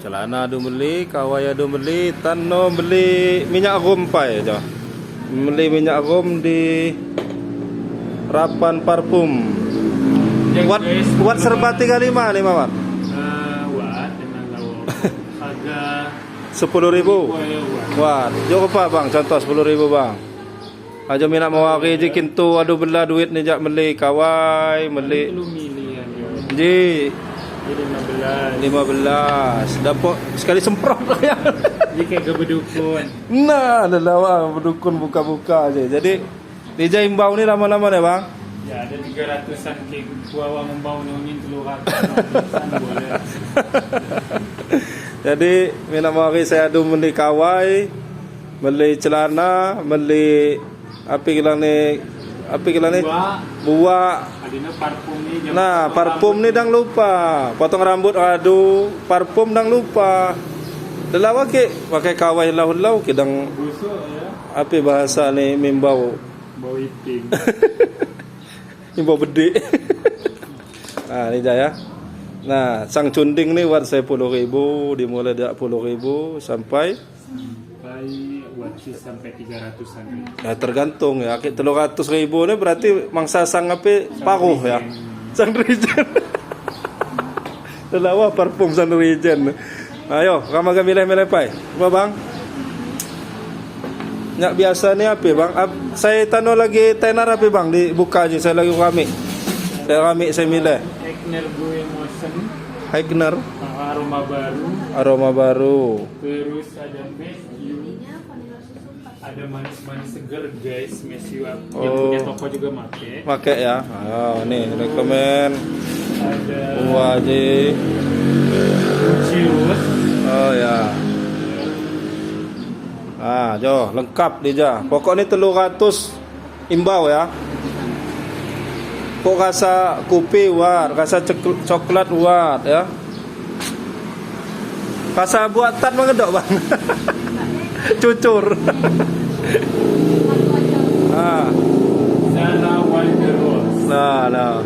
Celana adu beli, kawai adu beli, tano beli minyak rum pai aja. Beli minyak rum di Rapan Parfum. Ya, Wat guys, wat serba 35 nih Mawan. Wat tenang lawo. Harga 10.000. boleh wat. Wat, jo apa bang? Contoh 10.000 bang. Aja minat mawari je kintu adu bela duit ni jak beli kawai, beli Telu milian yo. ji Jadi 15. 15. Dapat sekali semprot ya. Jadi kayak ke berdukun. Nah, lelawa berdukun buka-buka aja. Jadi Dija imbau ni lama-lama deh bang. Ya ada 300-an ke gua membau nongin 300-an boleh. Jadi minat mari saya adu beli kawai, beli celana, beli apa kira ni, apa kira ni? Buah. Buah. Adina parfum ni jangan Nah, potong parfum rambut ni dang lupa. Potong rambut adu, parfum dang lupa. Lelawa ke pakai kawai lau-lau ke dang Busuk ya. apa bahasa ni mimbau. Bau iping. Mimbau bedik. Nah, ni jaya. Nah, sang cunding ni wat 10.000 dimulai dari 10.000 sampai Sampai wajib sampai 300-an ribu. Ya tergantung ya. 300.000 ni berarti mangsa sang apa paruh ya. Sang dirijen. Lelawa parfum sang dirijen. Ayo, kamu agak milih-milih pai. Apa bang? Nyak biasa ni apa bang? Saya tano lagi tenar apa bang? Dibuka aja saya lagi rame. Saya rame saya milih. Ekner Blue Emotion, Haigner aroma baru, aroma baru. terus ada Matthew, ada manis-manis seger guys, Matthew yang Oh. punya toko juga make. Pakai ya. Oh, nih rekomen. Ada Wajib. Gucci Rose, Oh ya. Ah, jo, lengkap dia. Pokoknya 300 imbau ya. Kok rasa kopi war, rasa coklat war ya. Rasa buatan mengedok bang. Cucur. Ah, Zara Wild Rose, nah, nah.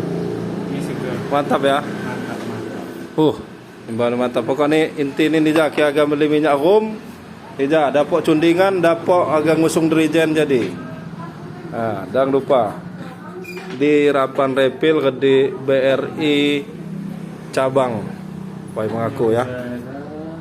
ini seger, Mantap ya. mantap mantap. Imbau mantap. Pokoknya inti ini dia ki agak beli minyak rum. Dia dapat cundingan, dapat agak ngusung dirijen jadi. Ah, jangan lupa di Rapan Repil ke di BRI cabang. Pai mengaku ya. Zara